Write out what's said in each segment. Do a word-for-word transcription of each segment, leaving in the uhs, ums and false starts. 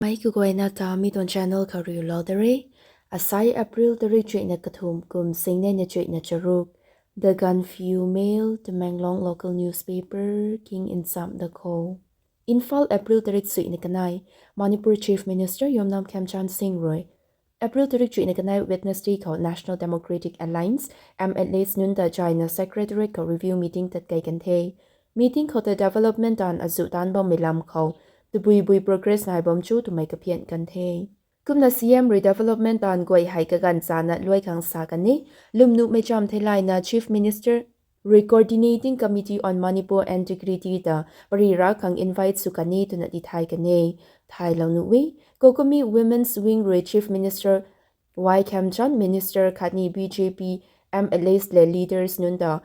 Mei kaguayna ta mi tuang channel khou riulou da re. Asai April tarik chuihna kathumh kum singneina chuihna charuk. The Gaanphiu Mail, Tamenglong local newspaper king nchamh da kho. Imphal, April tarik chuihna kanei. Manipur Chief Minister Yumnam Khemchand Singh rui April tarik chuihna kanei Wednesday khou National Democratic Alliance, M L As nunc ta china secretariat khou review meeting tatkei kan the. Meeting khou ta development taanv azuh taanc bammei lam khou tabui bui progress nai bam cho twmei kaphian kan the. Kumna C M rui development taanv guay hei kaganv chana luai khang sa kan e. Lwmnuhmei cham theilayna Chief Minister rui Coordinating Committee on Manipur and Dignity ta pary ra khang invite sw kan e twna tithay kan e. Thaylou nuh e, COCOMI Women's Wing rui Chief Minister Y Khemchand, Minister khatni B J P M L As le leaders nunc ta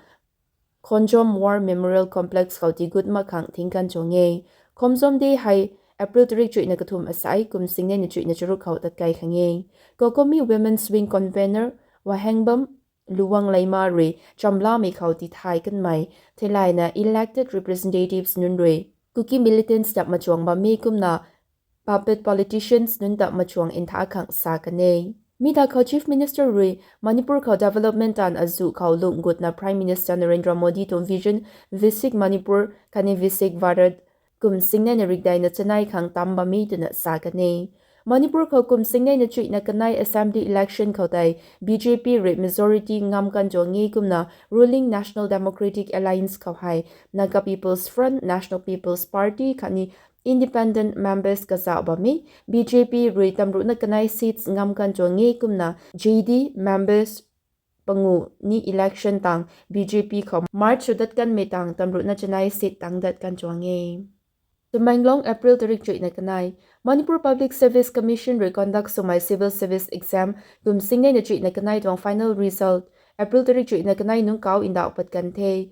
Khonjom War Memorial Complex khou tigut mak khang thing kan tuang e. Khonjom Day hei April tarik chuihna kathumh asai kum singneina chuihna charuk khou tatkei khang e. COCOMI Women's Wing Convener Wahengbam Luwangleima rui chamlamei khou tithay kanmei theilayna elected representatives nunc rui Kuki militants ta machuang bam e kumna puppet politicians nunc ta machuang ntha khang sa kan e. Mi ta khou Chief Minister rui Manipur khou development taanv azuh khou lung gutna Prime Minister Narendra Modi tuang vision Viksit Manipur khatni Viksit Bharat kum singneina rikdeina chanei khang tam bam e twna sa kan e. Manipur khou kum singneina chuihna kanei assembly election khou tei B J P rui majority ngam kan tuang e kumna ruling National Democratic Alliance khou hei Naga People's Front, National People's Party khatni independent members kazauh bam e. B J P rui tamruhna kanei seats ngam kan tuang e kumna J D members panguh ni election tang B J P khou merge sw dat kanmei tang tamruhna chanei seat tang dat kan tuang e. Tamenglong, April tarik chuihna kanei. Manipur Public Service Commission rui conduct swmei Civil Service Exam kum singneina chuihna kanei tuang final result April tarik chuihna kanei nungc kau ndauh pat kan the.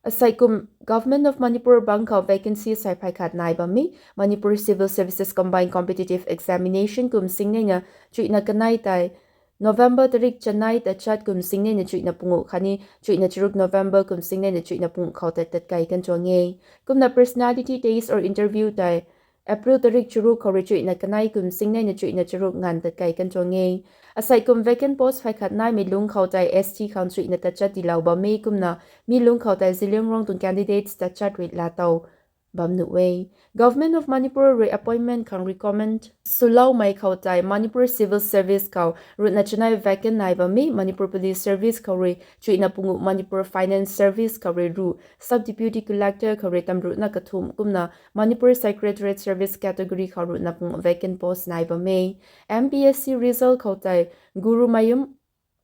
Asei kum Government of Manipur bang khou vacancy sei phay khat nai bam e. Manipur Civil Services Combined Competitive Examination kum singneina chuihna kanei tei November tarik chanei tachat kum singneina chuihna panguh khatni chuihna charuk November kum singneina chuihna panguh khou tat tatkei kan tuang e. Kumna personality test or interview tei April tarik charuk khou rui chuihna kanei kum singneina chuihna charuk nganv tatkei kan tuang e. Asei kum vacant post phay khat naimei lungc khou tei S T khang chuihna tachat tiilou bam e kumna mi lungc khou tei Zeliangrong tuang candidates tachat rui laatow bam nuh e. Government of Manipur rui appointment khang recommend swloumei khou tei Manipur Civil Service khou ruhna chanei vacant nai bam e. Manipur Police Service khou rui chuihna panguh, Manipur Finance Service khou rui ruh, Sub Deputy Collector khou rui tamruhna kathumh kumna Manipur Secretariat Service category khou ruhna panguh vacant post nai bam e. M P S C result khou tei Gurumayum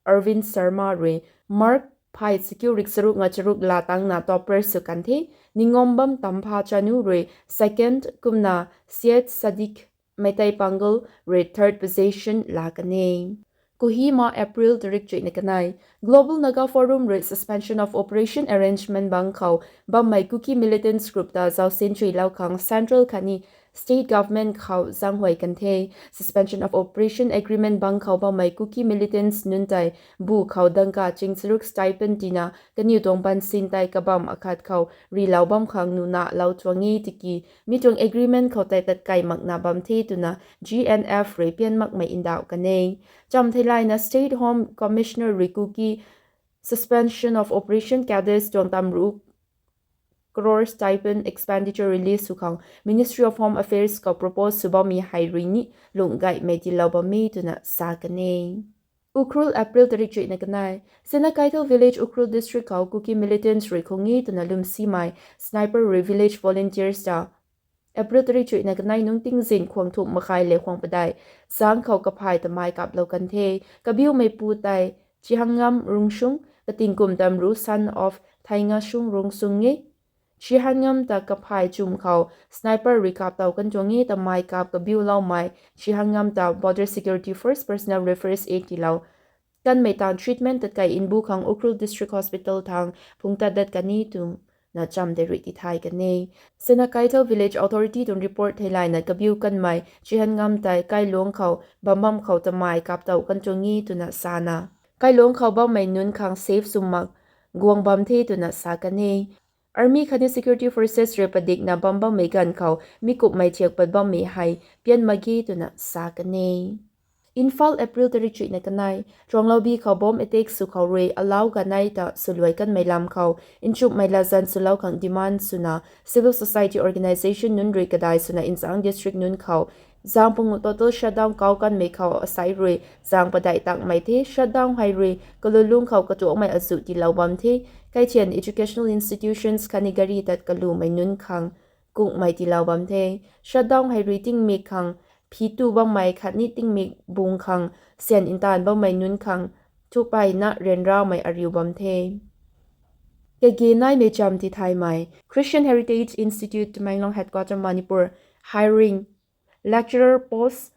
Arvind Sharma rui mark phay chakiu rik charuk nga charuk laa tangna topper sw kan the. Ningombam Tampha Chanu rui second kumna Syed Sadiq Meitei Pangal rui third position laa kan e. Kohima, April tarik chuihna kanei. Global Naga Forum rui Suspension of Operation arrangement bang khou bammei Kuki militants group ta zausin chuilou khang central khatni state government khou zaenghuay kan the. Suspension of Operation agreement bang khou bammei Kuki militants nunc tei bu khou dangka ching charuk stipend tina kaniw tuang bansin tei kabamv akhat khou rilou bam khang nuna lou tuang e tiki mi tuang agreement khou tei tatkei makna bam the twna G N F rui pian makmei ndauh kan e. Cham theilayna State Home Commissioner rui Kuki Suspension of Operation cadres tuang tamruh crore stipend expenditure release sw khang Ministry of Home Affairs khou propose sw bammei hei rui ni lungh gaymei tiilou bam e twna sa kan e. Ukhrul, April tarik chuihna kanei. Sena Keithel Village, Ukhrul District khou Kuki militants rui khung e twna lwmsimei sniper rui village volunteers ta April tarik chuihna kanei nungc tingzin khwang thumh makhai le khwang padeih zang khou kaphay tamei kaplou kan the. Kabiumeipu tei Chihangam Rungsung, katingkum tamruh son of Theingasung Rungsung e. Chihangam ta kaphay chum khou sniper rui kaptow kan tuang e. Tamei kap kabiuloumei Chihangam ta Border Security Force personnel rui first aid tiilou kanmei tang treatment tatkei mbu khang Ukhrul District Hospital thang phungc tat dat kan e twna cham tei rui tithay kan e. Sena Keithel Village Authority tuang report theilayna kabiu kanmei Chihangam tei kailuangc khou bam bam khou tamei kaptow kan tuang e twna sana, kailuangc khou bammei nunc khang safe sw mak guang bam the twna sa kan e. Army khatni security forces rui padikna bam bammei ganv khou mi kumhmei thiak pat bammei hei pian mak ge twna sa kan e. Imphal, April tarik chuihna kanei. Tuanglou bi khou bomb attack sw khou rui alau ganei ta swluai kanmei lam khou nchumhmei latzan swlou khang demand swna civil society organisation nunc rui kadai swna Nzang district nunc khou zaeng panguh total shutdown kau kanmei khou asei rui zaeng padeih takmei the. Shutdown hei rui kalulung khou katuakmei azuh tiilou bam the. Kaithian educational institutions khatni gari tat kalumei nunc khang kungmei tiilou bam the. Shutdown hei rui tingmik khang phi tu bammei khatni tingmik bung khang syan ntaanv bammei nunc khang thupeyna ryanramei ariu bam the. Kage naimei cham tithaymei. Christian Heritage Institute, Tamenglong Headquarter, Manipur, hiring lecturer post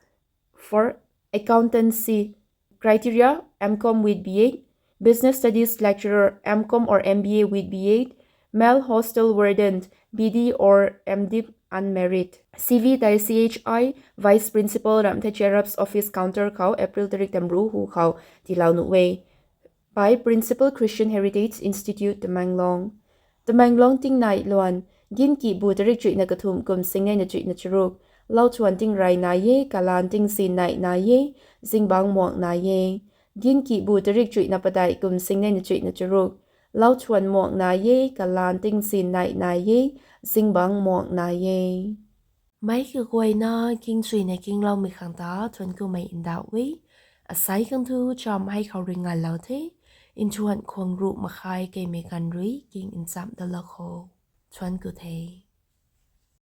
for accountancy. Criteria: M Com with B Ed, Business Studies lecturer, M Com or M B A with B Ed, male hostel warden, B D or M Div unmarried. C V tei C H I, Vice Principal, Ramthei Cherub's office counter khou April tarik tamru hu khou tiilou nuh e. By Principal, Christian Heritage Institute, Tamenglong. Tamenglong tingnai luan. Ginki bu tarik chuihna kathumh kum singnei na chuihna charuk. Lauthuan tingrey nai e, kalaan tingzin neih nai e, zingbangc muang nai e. Ginki bu tarik chuihna padeih kum singnei na chuihna charuk. Lauthuan muang nai e, kalaan tingzin neih nai e, zingbangc muang nai e. Meic kaguayna kingchuina kingloumei khang ta thuanc kumei ndauh e. Asei khang thu cham hei khou rui nganlou the. Nthuan khwang ruh makhai keimei ganv rui king nchamh dalou kho. Thuanc ku the.